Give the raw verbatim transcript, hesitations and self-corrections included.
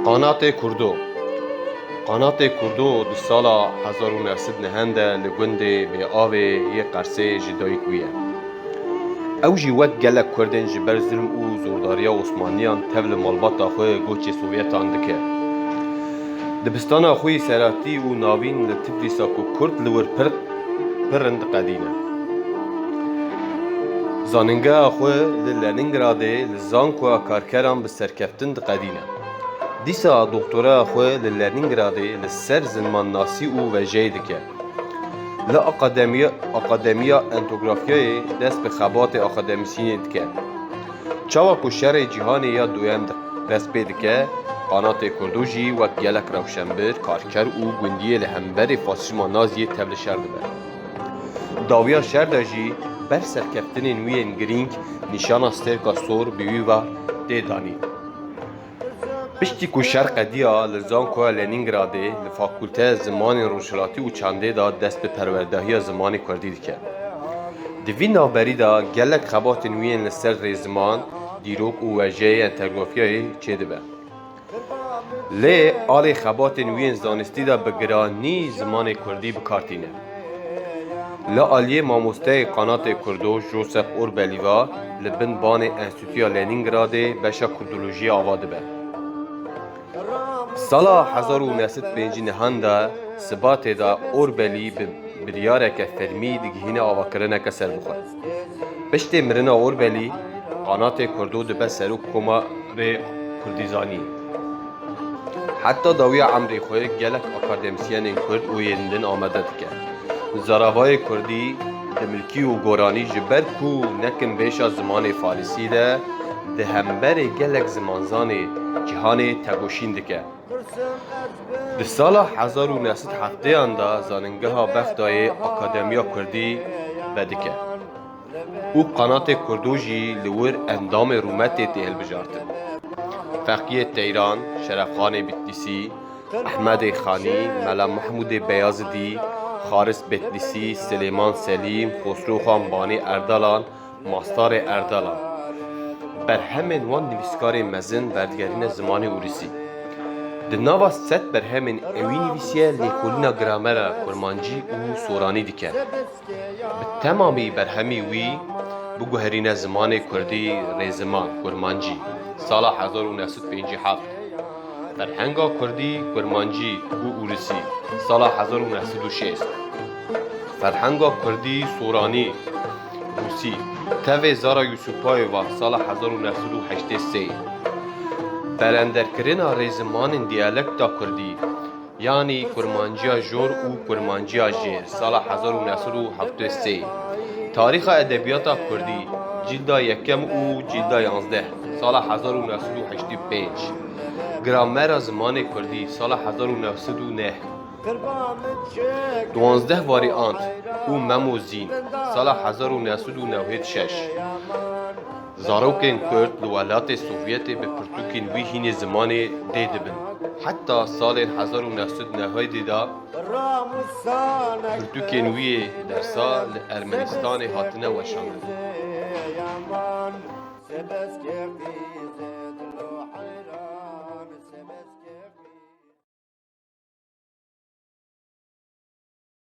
Qanatê Kurdo. Qanatê Kurdo di sala hezar û neh sed nehend de li gundê Bêavê yê Qersê ji dayik bûye. Ew jî wek gelek Kurdên ji ber zulm û zordariya Osmaniyan tev li malbata xwe goçê Sovyetan dike. Dibistana xwe yî seretî û navîn li Tiflîsa ku Kurd li wir pir, pir in diqedîne. Zanîngeha xwe li Lenîngradê li Zankoya Karkeran bi serkeftin diqedîne. Dîsa doktoreya xwe li Lenîngradê li ser zimanmannasî û wêjeyê dike. Li akademiya, akademiya etnografyayê dest bi xebatê akademîsyenê dike. Çawa ku şerê cîhanê ya duyem di-, dest pê dike, Qanatê Kurdo jî wek gelek rewşenbir, karker û gundiyê li hemberî faşîzma naziyê tev li şer dibe. Dawiya şer de jî ber serkeftinên wî yên girîng nîşana stêrka sor bi wî ve tê danîn. Piştî ku şer qediya, li Zankoya Lenîngradê li Fakulteya Zimanên Rojhilatî û Çandê de dest bi perwerdehiya zimanê kurdî dike. Di vî navberî de gelek xebatên wî yên li ser rêziman, dîrok û wêjeyê etnografyayê çêdibe. Lê alê xebatên wî yên zanistî de bi giranî zimanê kurdî bi kar tîne. Li aliyê mamosteyê Qanatê Kurdo Josep Orbelî ve li bin banê Enstîtuya Lenîngradê beşa kurdolojiyê ava dibe. Sala hezar û neh sed pêncî nehan de Sibatê de Orbelî bi biryareke fermî digihîne avakirineke serbixwe. Piştê mirina Orbelî, Qanatê Kurdo dibe serok koma rê kurdîzanî. Heta dawiya emrê xwe gelek akademîsyenên kurd û yên din amade dike. Zaravayê kurdî, dimilkî û goranî ji ber ku nekin bêşa zimanê farisî de di hemberê gelek zimanzanê cîhanê tegoşîn dike. Di sala hezar û neh sed hefteyan de zanîngeha Bexdayê Akademiya Kurdî vedike û Qanatê Kurdo jî li wir endamê rûmetê tê hilbijartin. Feqiyê Teyran, Şerefxanê Bitlîsî, Ehmedê Xanî, Mela Mehmûdê Beyazidî, Xaris Bitlîsî, Silêman Selîm, Xosrowxan Banî Erdalan, Mastarê Erdalan. Berhemên wan nivîskarên mezin berdigerîne zimanê ûrisî. Di nava sed berhemên ewî nivîsiye lêkolîna gramera kurmancî û soranî dike. Bi temamî berhemî wî biguherîne zimanê kurdî, rêziman, kurmancî, sala hezar û neh sed pêncî heft. Ferhenga kurdî, kurmancî û ûrisî, sala hezar û neh sed û şêst. Ferhenga kurdî, soranî, rûsî, tevê Zara Yusupayeva, sala hezar û neh sed û heştê sê. Berenderkirina rêzimanên diyalekta kurdî, yanî kurmanciya jor û kurmanciya jêr, sala hezar û neh sed û heftê sê. Tarîxa edebiyata kurdî, cîlda yekem û cîlda yanzdeh, sala hezar û neh sed û heştê pênc. Gramera zimanê kurdî, sala hezar û neh sed û neh. Duwazdeh varîant û Memo Zîn, sala hezar û neh sed û newêd şeş. Zarokên Kurd li welatê Sovyetê bi pirtûkên wî hînê zimanê dê dibin. Heta salên hezar û neh sed û newêdê de pirtûkên wî yê dersa li Ermenistanê hatine weşandin.